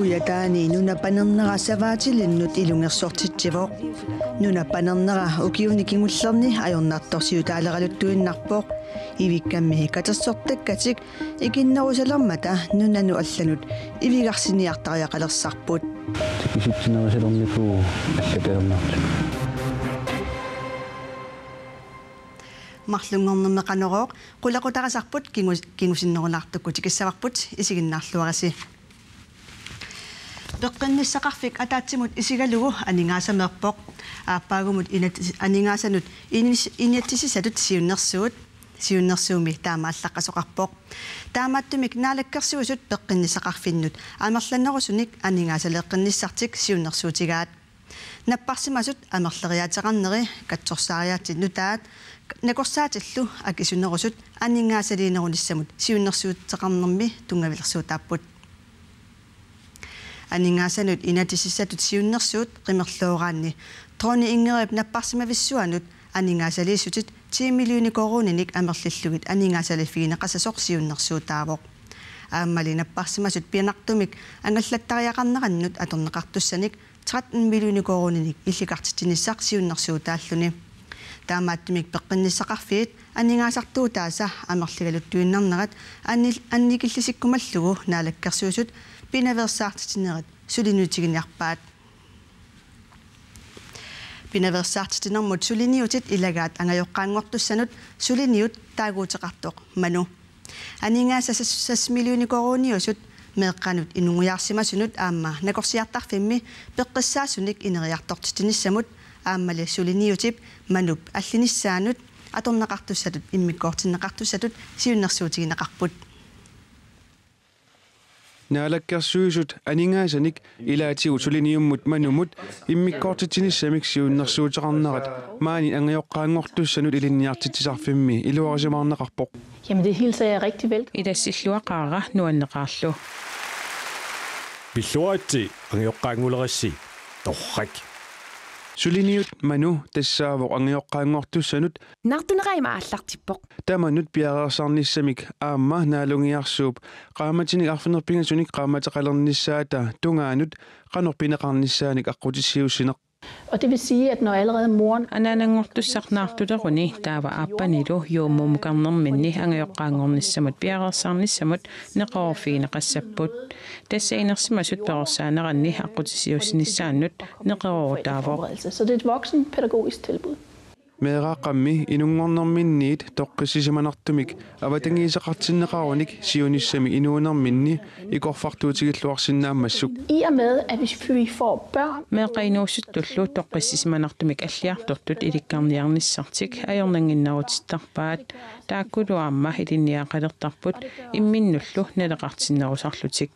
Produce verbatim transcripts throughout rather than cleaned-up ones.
Kujataani nunap panernera savaatilinnut ilungersortitsivoq. Nunap panernera ukiuni kingullerni ajornartorsiutaaleraluttuinnarpoq. Ivikkammi katersortakkatik ikinnerusalermata nunanut allanut ivigarsiniartariaqalersarput. Tikisitsinerusalernikuuvoq allatut ajornartut. Marlunngornermi Qanorooq qulequtarisarput kingu-, kingusinnerulaartukkut tikissavarput, isiginnaarluarisi. Peqqinnissaqarfik ataatsimut isigalugu aningaasameerpoq. Aappaagumut inat-, aningaasanut inis-, inatsisissatut siunnersuut, siunnersuummi taama allaqqasoqarpoq. Taamaattumik Naalakkersuisut peqqinnissaqarfinnut amerlanerusunik aningaasaleeqqinnissartik siunnersuutigaat. Napparsimasut amerleriaateqarneri katsorsaariaatsit nutaat nakorsaatillu akisunerusut aningaasaliinerunissamut siunnersuuteqarnermi tunngavilersuutaapput. Aningaasanut inatsisissatut siunnersuut qimerlooraanni Dronning Ingridip napparsimavissuanut aningaasaliissutit ti millioner koruuninik amerlillugit aningaasaliiffigineqassasoq siunnersuutaavoq. Aammali napparsimasut pianartumik angallattariaqarnerannut atorneqartussanik tretten millioner koruuninik illikartitsinissaq siunnersuutaalluni. Taamaattumik peqqinnissaqarfiit aningaasartuutaasa amerligaluttuinnarnerat anni-, annikillisikkumallugu Naalakkersuisut pinaveersaartitsinerit suliniutiginiarpaat. Pinaveersaartitsinermut suliniutit ilagaat angajoqqaanngortussanut suliniut taaguuteqartoq Manu. Aningaasat seks millioner koruuniusut meeqqanut inunngujaarsimasunut aamma nakorsiartarfimmi peqqissaasunik ineriartortitsinissamut aammali suliniutip Manup allinissaanut atorneqartussatut immikkoortinneqartussatut siunnersuutigineqarput. Naalakkersuisut aningaasanik ilaatigut suliniummut Manumut immikkoortitsinissamik siunnersuuteqarnerat maani angajoqqaanngortussanut ilinniartitsisarfimmi iluarisimaarneqarpoq. Jamen, det hilser jeg rigtig velkommen. Ilassilluaqaara nuanneqaarlu. Pilluaritsi angajoqqaanngulerissi torrak. Suliniut Manu tassaavoq angajoqqaanngortussanut Nartunerai aallartippoq. Tamanut piareersarnissamik aamma naalungiarsuup qaammatinik arfineq-pingasunik qaammateqalernissaata tungaanut qanoq pineqarnissaanik aqqutissiuussineq. Og det vil sige, at når allerede moren Anaananngortussaq naartuleruni taava aappanilu juummumukarnerminni angajoqqaanngornissamut piareersarnissamut neqeroorfigineqassapput. Tassa inersimasut perorsaaneranni aqqutissiuussinissaannut neqeroorutaavoq. Så det er et voksenpædagogisk tilbud. Meeraaqqammi inunngornerminniit toqqissisimanartumik avatangiiseqartinneqarunik siunissami inuunerminni ikorfartuutigilluarsinnaammassuk. I og med, at hvis vi får børn Meeqqat inuusuttullu toqqissisimanartumik alliartortut ilikkarniarnissartik ajornannginnerutittarpaat. Taakkulu aamma ilinniagaqalertarput imminnullu naleqartinnerusarlutik.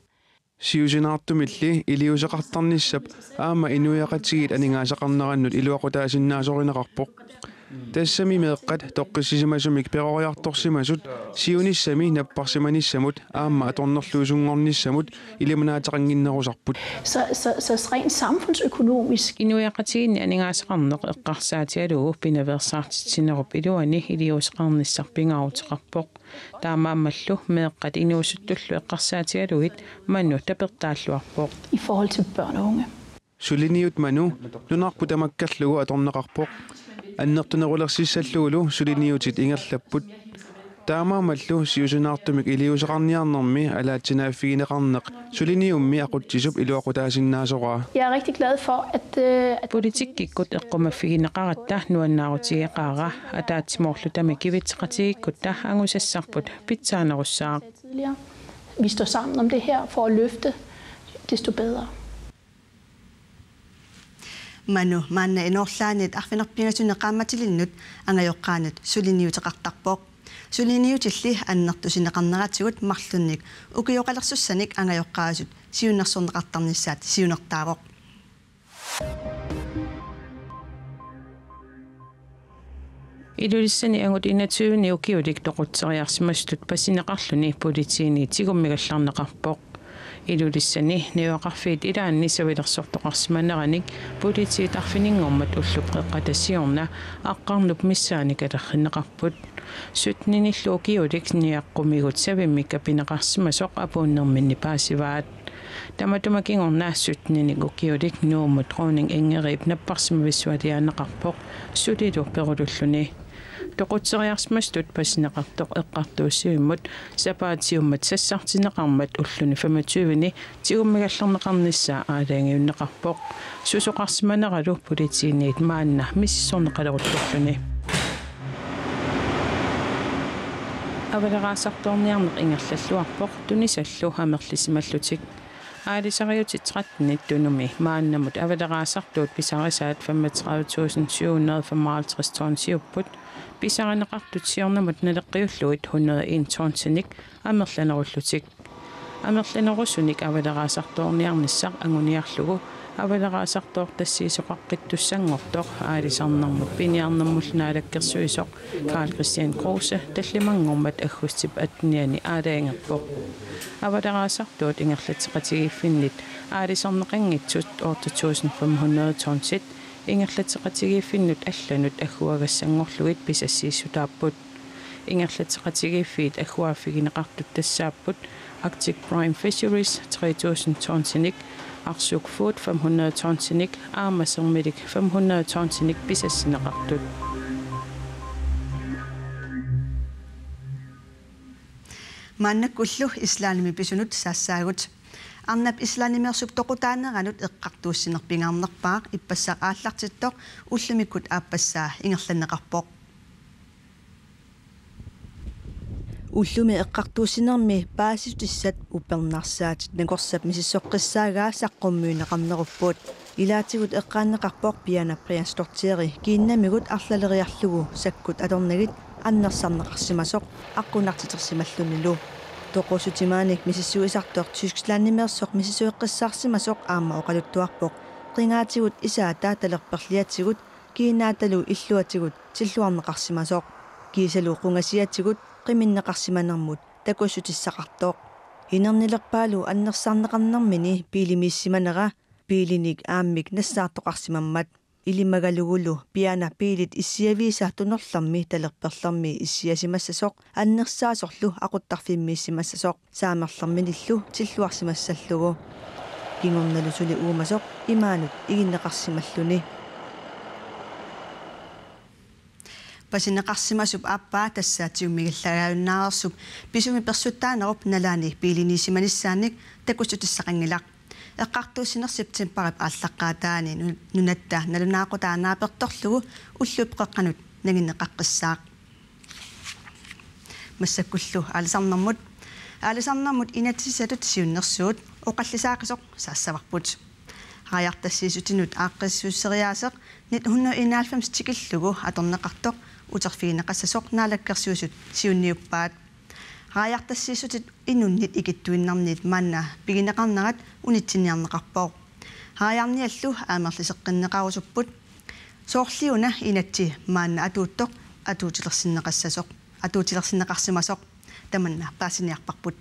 Siusinaartumilli iliuuseqartarnissap aamma inuiaqatigiit aningaasaqarnerannut iluaqutaasinnaasoqarineqarpoq. Tassami meeqqat toqqissisimasumik peroriartorsimasut siunissami napparsimanissamut aamma atornerluisunngornissamut ilimanaateqannginnerusarput. Så, så, så rent samfundsøkonomisk Inuiaqatigiinni aningaasaqarneq eqqarsaatigalugu pinaveersaartitsinerup iluani iliuuseqarnissaq pingaaruteqarpoq. Taamaammallu meeqqat inuusuttullu eqqarsaatigalugit Manu tapertaalluarpoq. I forhold til børn og unge. Suliniut Manu nunarput tamakkerlugu atorneqarpoq. Annertunerulersissallugulu suliniutit ingerlapput. Taamaammallu siusinaartumik iliuuseqarniarnermi alaatsinaaffigineqarneq suliniummi aqutsisup iluaqutaasinnaasoraa. Jeg er rigtig glad for, at, øh, at Politikkikkut eqqumaffigineqaratta nuannaarutigeqaara, ataatsimoorlutami kivitseqatigiikkutta angusassarput pitsaanerussaaq. Tidligere. Vi står sammen om det her for at løfte, desto bedre. Manu maanna inoorlaanit arfineq-pingasuni qaammatilinnut angajoqqaanut suliniuteqartarpoq. Suliniutilli annertusineqarneratigut marlunnik ukioqalersussanik angajoqqaasut siunnersorneqartarnissaat siunertaavoq. Ilulissani angut enogtyve ukiulik toqutseriarsimasutut pasineqarluni politiini tigummigallarneqarpoq. Ilulissani najugaqarfiit ilaanni savilersortoqarsimaneranik politiit arfininngormat ullup qeqqata siorna aqqarnup missaani kalerrinneqarput. Sytteninillu ukiulik niaqqumigut savimmik apineqarsimasoq apuunnerminni paasivaat. Tamatuma kingorna syttennik ukiulik Nuummut Dronning Ingridip napparsimmavissualiaanneqarpoq sulilu perululluni. Toqutseriarsimasutut pasineqartoq eqqartuussivimmut sapaatiummat sassartinneqarmat ulluni femogtyveni tigummigallarneqarnissaa aalajangiunneqarpoq. Susoqarsimaneralu politiinit maanna misissorneqaleruttorluni. Avaleraasartoorniarneq ingerlalluarpoq tunisallu amerlisimallutik. Aalisariutit trettenit Tunumi maannamut avaleraasartuut pisarisaat femogtredive tusind syv hundrede femoghalvtreds tonsiupput. Pisarineqartut siornamut naleqqiullugit hundrede en tonsinik amerlanerullutik. Amerlanerusunik avaleraasartoorniarnissaq anguniarlugu avaleraasartoortassiisoqaqqittussanngortoq aalisarnermut piniarnermullu naalakkersuisoq Karl-Kristian Kruse tallimanngormat aggustip attenianni aalajangerpoq. Avaleraasartuut ingerlatseqatigiiffinnit aalisarneqanngitsut otte tusind fem hundrede tonsit ingerlatseqatigiiffinnut allanut agguagassanngorlugit pisassiissutaapput. Ingerlatseqatigiiffiit agguaaffigineqartut tassaapput Arctic Prime Fisheries tre tusind tonsinik, Arsuk Food fem hundrede tonsinik aamma Sermilik fem hundrede tonsinik pisassinneqartut. Maannakkullu Islandimi pisunut saassaagut. Arnap Islandimeersup toqutaaneranut eqqartuussineq pingaarnerpaaq ippassaq aallartittoq ullumikkut aappassaa ingerlanneqarpoq. Ullumi eqqartuussinermi paasissutissat upernarsaatit nakorsap misissoqqissaagaa saqqummiunneqarnerupput. Ilaatigut eqqaanneqarpoq Piana Brjánsdóttir kiinnamigut arlaleriarlugu sakkut atornagit annersarneqarsimasoq aqqunartitersimallunilu. Toqussutimanik misissuisartoq Tysklandimeersoq misissueqqissaarsimasoq aamma oqaluttuarpoq qingaatigut isaata talerperliatigut kiinaatalu illuatigut tilluarneqarsimasoq. Kiisalu qungasiatigut qiminneqarsimanermut takussutissaqartoq. Inernilerpaalu annersarneqarnermini biilimiissimanera biilinik aammik nassaartoqarsimammat. Ilimmagalugulu Piana biilit issiaviisa tunorlermi talerperlermi issiasimassasoq annersaasorlu aquttarfimmiissimassasoq saamerlerminillu tilluarsimassallugu. Kingornalu suli uumasoq imaanut iginneqarsimalluni. Pasineqarsimasup aappaa tassa tigummigallaajunnaarsup pisumi persuttaanerup nalaani biiliniissimanissaannik takussutissaqanngilaq. Eqqartuussineq septembarip aallaqqaataani nu-, nunatta nalunaaqutaa naapertorlugu ullup qeqqanut nanginneqaqqissaaq. Massakkullu aalisarnermut. Aalisarnermut inatsisissatut siunnersuut oqallisaaqisoq saassavarput. Raajartassiissutinut aaqqissuusseriaaseq nitten hundrede enoghalvfems tikillugu atorneqartoq uterfigineqassasoq Naalakkersuisut siunniuppaat. Raajartassiissutit inunnit ikittuinnarniit maanna pigineqarnerat unitsinniarneqarpoq. Raajarniallu amerliseqqinneqarusupput. Soorliuna inatsit maanna atuuttoq atuutilersinneqassasoq, atuutilersinneqarsimasoq tamanna paasiniarparput.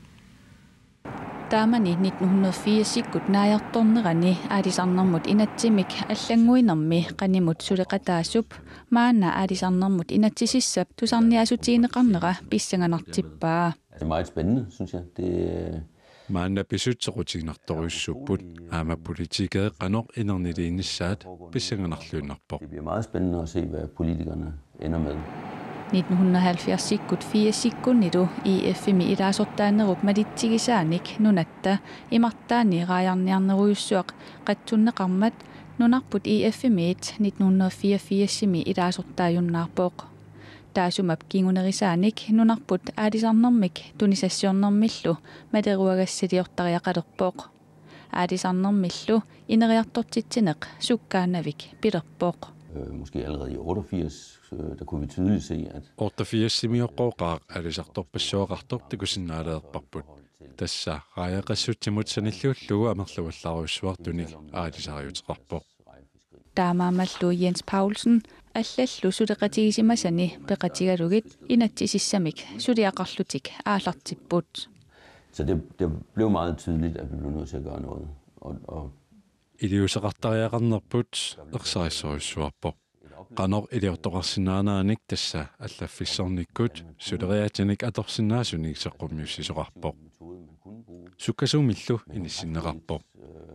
Taamani nitten hundrede firsikkut naajartornerani aalisarnermut inatsimik allannguinermi qanimut suleqataasup maanna aalisarnermut inatsisissap tusarniaassutigineqarnera pissanganartippaa. Det er meget spændende, synes jeg. Det, øh, Maanna pisut soqutiginartorujussuupput, aamma politikeri qanoq inerniliinissaat pissanganarluinnarpoq. Det bliver meget spændende at se, hvad politikerne ender med. Nitten hundrede halvfjerdsikkut firsikkunnilu E F-imi ilaasortaanerup malitsigisaanik nunatta imartaani raajarniarnerujussuaq qatsunneqarmat nunarput E F-imiit nitten hundrede fireogfirsimi ilaasortaajunnaarpoq. Taassumap kingunerisaanik nunarput aalisarnermik tunisassiornermillu maleruagassaliortariaqalerpoq. Aalisarnermillu ineriartortitsineq sukkaannavik pilerpoq. Øh, måske allerede i otteogfirs, øh, der kunne vi tydeligt se, at otteogfirsimi oqooqaaq aalisartorpassuaqartoq takusinnaalerparput. Tassa raajaqassutsimut sanilliullugu amerlavallaarujussuartunik aalisariuteqarpoq. Taamaammallu Jens Paulsen allallu suleqatigisimasani peqatigalugit inatsisissamik suliaqarlutik aallartipput. Så det, det blev meget tydeligt, at vi blev nødt til at gøre noget. Og, og iliuuseqartariaqarnerput ersarissorujussuarpoq. Qanoq iliortoqarsinnaaneranik tassa allaffissornikkut suleriaatsanik atorsinnaasunik saqqummiussisoqarpoq. Sukkasuumillu inissinneqarpoq.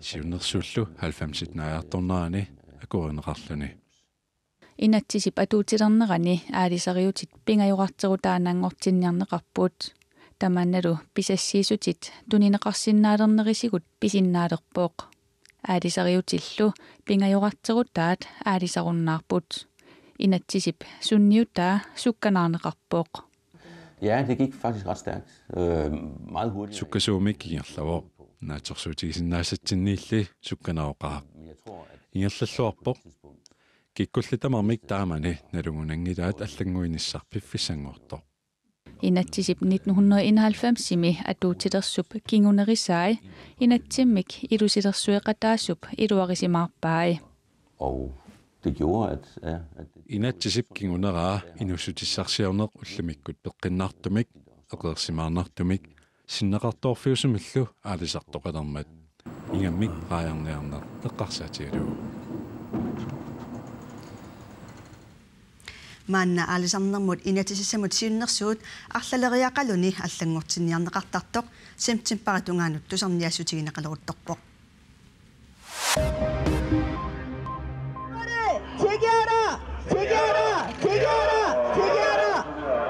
Siunnersuullu halvfemsit naajartornerani akuerineqarluni. Inatsisip atuutilernerani aalisariutit pingajorarterutaannanngortinniarneqarput. Tamannalu pisassiissutit tunineqarsinnaalernerisigut pisinnaalerpoq. Aalisariutillu pingajorarterutaat aalisarunnaarput. Inatsisip sunniutaa sukkanaarneqarpoq. Ja, det gik faktisk ret stærkt. Øh, meget hurtigt. Sukkasuumik ingerlavoq. Naatsorsuutigisinnaasatsinniilli sukkanaroqaaq. Ingerlalluarpoq. Kikkulli tamarmik taamani nalugunanngilaat allannguinissaq piffissanngortoq. Inatsisip nitten hundrede enoghalvfemsimi atuutilersup kingunerisai inatsimmik ilusilersueqataasup iluarisimaarpai. Og det gjorde, at, ja, at Inatsisip kinguneraa inuussutissarsiorneq ullumikkut peqqinnartumik, eqeersimaarnartumik, sinneqartoorfiusumillu aalisartoqalermat. Ingammik raajarniarneq eqqarsaatigalugu. Maanna aalisarnermut inatsisissamut siunnersuut arlaleriaqaluni allanngortinniarneqartartoq septembarip tungaanut tusarniaassutigineqaleruttorpoq.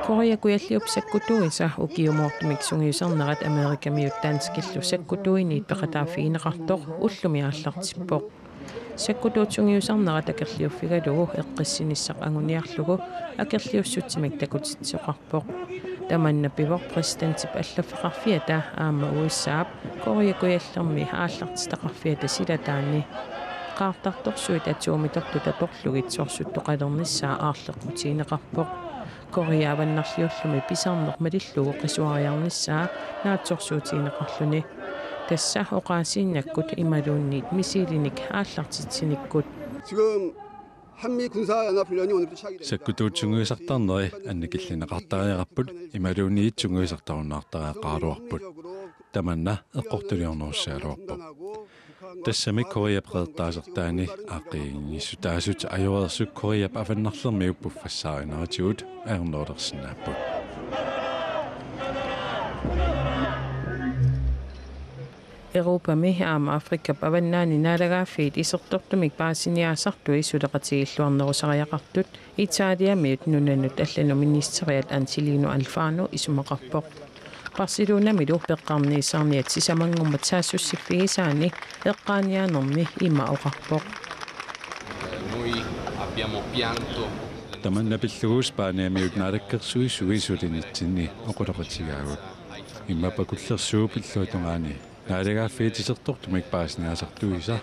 Korea Kujalliup sakkutuisa ukiumoortumik sungiusarnerat Amerikamiut danskillu sakkutuiniit peqataaffigineqartoq ullumi aallartippoq. Sakkutuut sungiusarnerat akerliuffigalugu eqqissinissaq anguniarlugu akerliussutsimik takutitsisoqarpoq. Tamanna pivoq præsidentip allaffeqarfiata aamma U S A-p Korea Kujallermi aallartitaqarfiata silataani. Qaartartorsuit atuumitortut atorlugit sorsuttoqalernissaa aarleqqutigineqarpoq. Korea Avannarliullumi pisarneq malillugu qisuariarnissaa naatsorsuutigineqarluni. Tassa oqaasiinnakkut imaluunniit missiilinik aallartitsinikkut. 지금 한미 군사 연합 훈련이 오늘부터 시작이 됩니다. Sakkutuut sungiusartarneri annikillineqartariaqarput imaluunniit sungiusartarunnaartariaqaraluarput. Tamanna eqqortuliornerussagaluarpoq. Tassami Koreap qeqertaasertaani aaqqiinnissutaasut ajoreersut Koreap avannarlermiut puffassaarineratigut ajornerulersinnaapput. Europami aamma Afrikap avannaani naalagaaffiit isertortumik paasiniaasartui suleqatigiilluarnerusariaqartut Italiamiut nunanut allanut ministeriat Angelino Alfano isumaqarpoq. Barcelonamilu peqqarniisarniat sisamanngormat saassussiffigisaanni eqqaaniaanermi ima oqarpoq. Noi abbiamo pianto. Tamanna pillugu Spaniamiut naalakkersuisui sulinitsinni oqaloqatigaagut. Immappa kullersuup illuatungaani naalagaaffiit isertortumik paasiniaasartuisa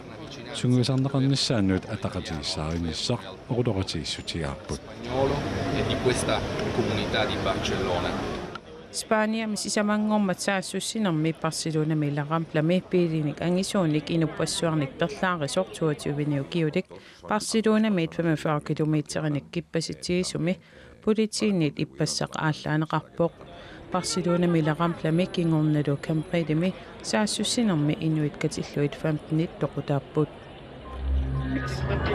sungiusarneqarnissaannut ataqatigiissaarinnissaq oqaloqatigiissutigaarput. Spagnolo e di questa comunità di Barcellona. Spaniami sisamanngormat saassussinermi Barcelonami La Ramblami biilinik angisuunik inuppassuarnik perlaarisoq toogtyvende ukiulik Barcelonamiit femogfyrre kilometerinik kippasitsigisumi politiinit ippassaq aallaaneqarpoq. Barcelonami La Ramblami kingornalu Cambrillemi saassussinermi inuit katillugit femtenit toqutaapput.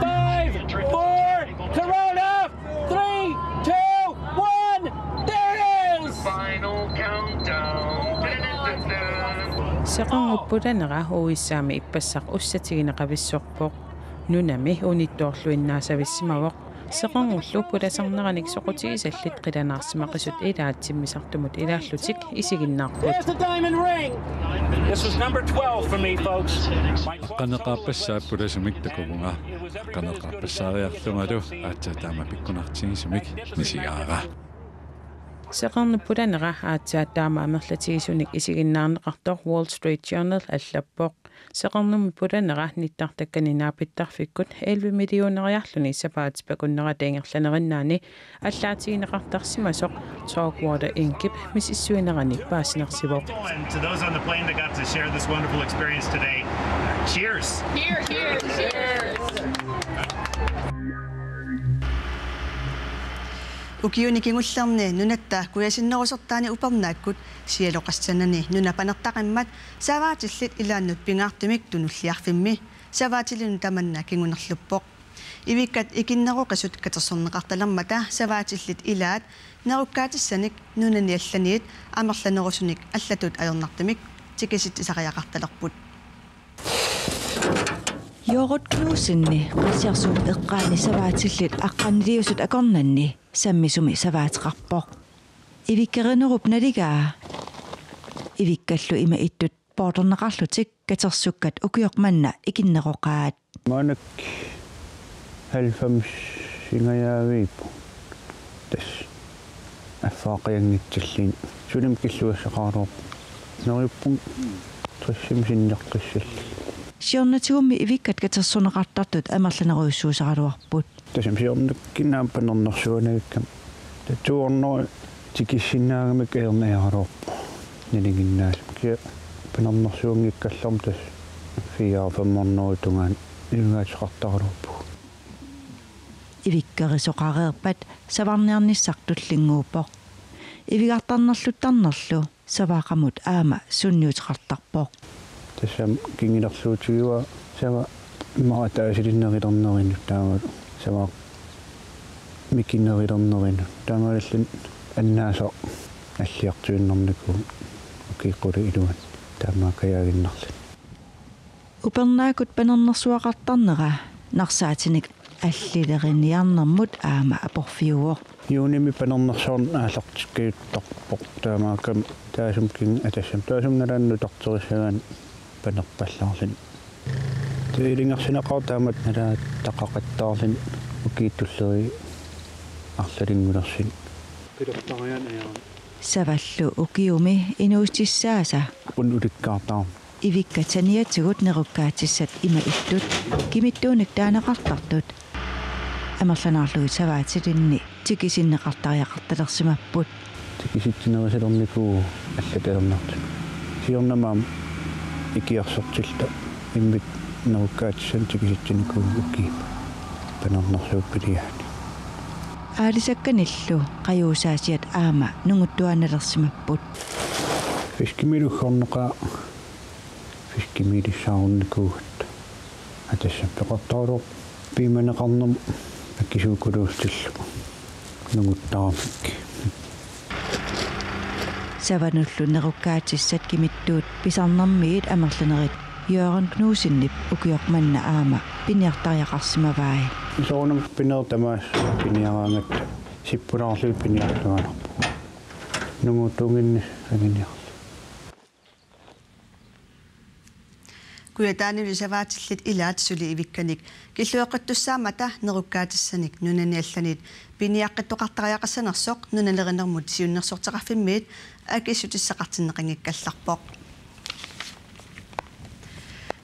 Five, four, Corona, three, two, one, there it is! Final countdown. Seqernup putanera U S A-mi ippassaq ussatigineqavissorpoq. Nunami unittoorluinnaassavissimavoq. Seqernullu putasarneranik soqutigisallit qilanaarsimaqisut ilaat timmisartumut ilaallutik isiginnaarput. There's the diamond ring! This was number twelve for me, folks. My Aqqaneq-aappassaat putasumik takuvunga. Aqqaneq-aappassaariarlungalu aatsaat taama pikkunartigisumik misigaara. Seqernup putanera aatsaat taama amerlatigisunik isiginnaarneqartoq Wall Street Journal allappoq. Seqernup putanera nittartakkani naapittarfikkut elleve millioneriarluni sapaatip akunnerata ingerlanerinnaani allaatigineqartarsimasoq Talkwater Inc-ip misissuinerani paasinarsivoq. And to those on the plane that got to share this wonderful experience today, cheers. Here, here, cheers. Ukiuni kingullerni nunatta kujasinnerusortaani upernaakkut sialoqassanani nuna panertaqimmat savaatillit ilaannut pingaartumik Tunulliarfimmi savaatilinut tamanna kingunerluppoq. Ivikkat ikinneroqisut katersorneqartalermata savaatillit ilaat nerukkaatissanik nunani allaniit amerlanerusunik allatut ajornartumik tikisitsisariaqartalerput. Jørgen Knudsenip Qassiarsuk eqqaani savaatillit aqqaniliusut akornanni sammisumik savaateqarpoq. Ivikkerinerup naligaa ivikkallu ima ittut poortorneqarlutik katersukkat ukioq manna ikinneroqaat. Maannakkut halvfemsingajaaviippugut. Tassa affaaqqajanngitsilluni. Sulimmik killuassaqaraluarpunga. Neriuppunga tressimik sinneqqissallugu. Siornatigummi ivikkat katersorneqartartut amerlanerujussuusaraluarput. Tassami siornakkinnami panernersuanagikkamik. Tassa to hundrede tikissinnaagamikkit ajorneq ajorluarpoq. Nalinginnaasumik. Kisianni panernersuanngikkallarmat tassa fire fem hundrede tungaanut inuugaatissaqartaraluarpugut. Ivikkerisoqareerpat savarniarnissaq tullinnguuppoq. Ivigartarnerluttarnerlu savaaqqamut aamma sunniuteqartarpoq. Tassami kingulerluutigivaa sava immaqa ataasilinnerulernerinut taava sava mikinerulernerinut. Taamaalilluni annaasaq alliartuinnarnikuuvoq ukiut qulit iluanni taamaakkajaginnarluni. Upernaakkut panernersuaqartarnera narsaatinik allileriniarnermut aamma aporfiuvoq. Juunimi panernersuarneq aallartikkajuttarpoq taamaakkami taassuma kingu-, aa, tassami taassuma nalaani nutarterissagaanni panerpallaarluni. Tassa ilungersunaqaaq taamatut nalaataqaqattaarluni ukiut tulliit arlalinngulersuni. Pilertarian ajaran. Savallu ukiumi inuussutissaasa. Pun ulikkaartaarmat. Ivikkat saniatigut nerukkaatissat ima ittut kimittuunik taaneqartartut amerlanaarlugit savaatilinni tikisinneqartariaqartalersimapput. Tikisitsinerusalernikuuvoq allatut ajornartumik. Siornami aamma ikiorsertilluta immikkut nerukkaatissat tikisitsinikuuvugut ukiut panernersuup piliaani. Aalisakkanillu qajuusaasiat aamma nunguttuaannalersimapput. Fiskemel uggorneqaaq. Fiskemilissaarunikuugatta. Aa, tassami peqartaraluarpoq piumaneqarnermut akisuukuluutillu nunguttaramik. Savanullu nerukkaatissat kimittuut pisarnermiit amerlanerit Jørgen Knudsenip ukioq manna aamma piniartariaqarsimavai. Soorunami pinerit tamaasa piniaraangatta sippulaarlugit piniartuaannarpugut. Nunguttuunnginneq anguniarlugu. Kujataanilu savaatillit ilaat suli ivikkanik killueqquttussaammata nerukkaatissanik nunani allaniit piniaqqittoqartariaqassanersoq nunalerinermut siunnersorteqarfimmiit akissutissaqartinneqanngikkallarpoq.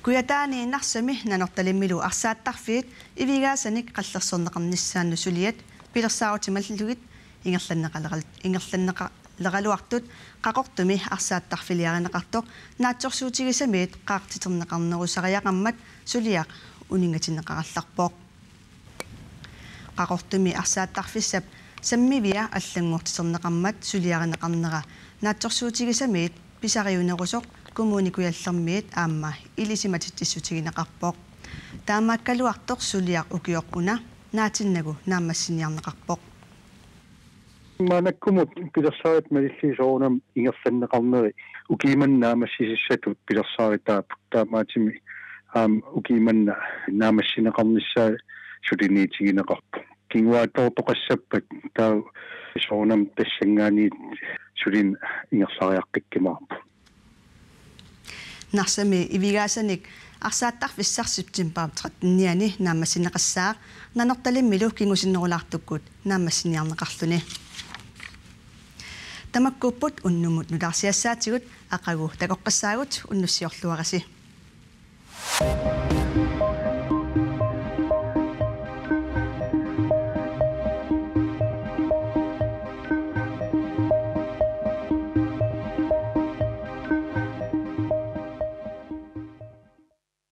Kujataani Narsami Nanortalimmilu arsaattarfiit ivigaasanik qallersorneqarnissaannut suliat pilersaarutimallutik ingerlanneqaleral-, ingerlanneqa-, leraluartut Qaqortumi arsaattarfiliarineqartoq naatsorsuutigisamiit qaartiterneqarnerusariaqarmat suliaq uninngatinneqarallarpoq. Qaqortumi arsaattarfissap sammivia allanngortiterneqarmat suliarineqarnera naatsorsuutigisamiit pisariunerusoq Kommune Kujallermiit aamma ilisimatitsissutigineqarpoq. Taamaakkaluartoq suliaq ukioq una naatinnagu naammassiniarneqarpoq. Maannakkumut pilersaarutit malillugit soorunami ingerlanneqarneri ukiumanna naammassisissatut pilersaarutit taakku taamaattumik aamma ukiumanna naammassineqarnissaa suliniutigineqarpoq. Kinguaattoortoqassappat taava soorunami tassanngaanniit sulineq ingerlariaqqikkumaarpoq. Narsami ivigaasanik arsaattarfissaq september trettenianni naammassineqassaaq Nanortalimmilu kingusinnerulaartukkut naammassiniarneqarluni. Tamakkuupput unnumut nutaarsiassaatigut, aqagu takoqqassaagut, unnussiorluarisi.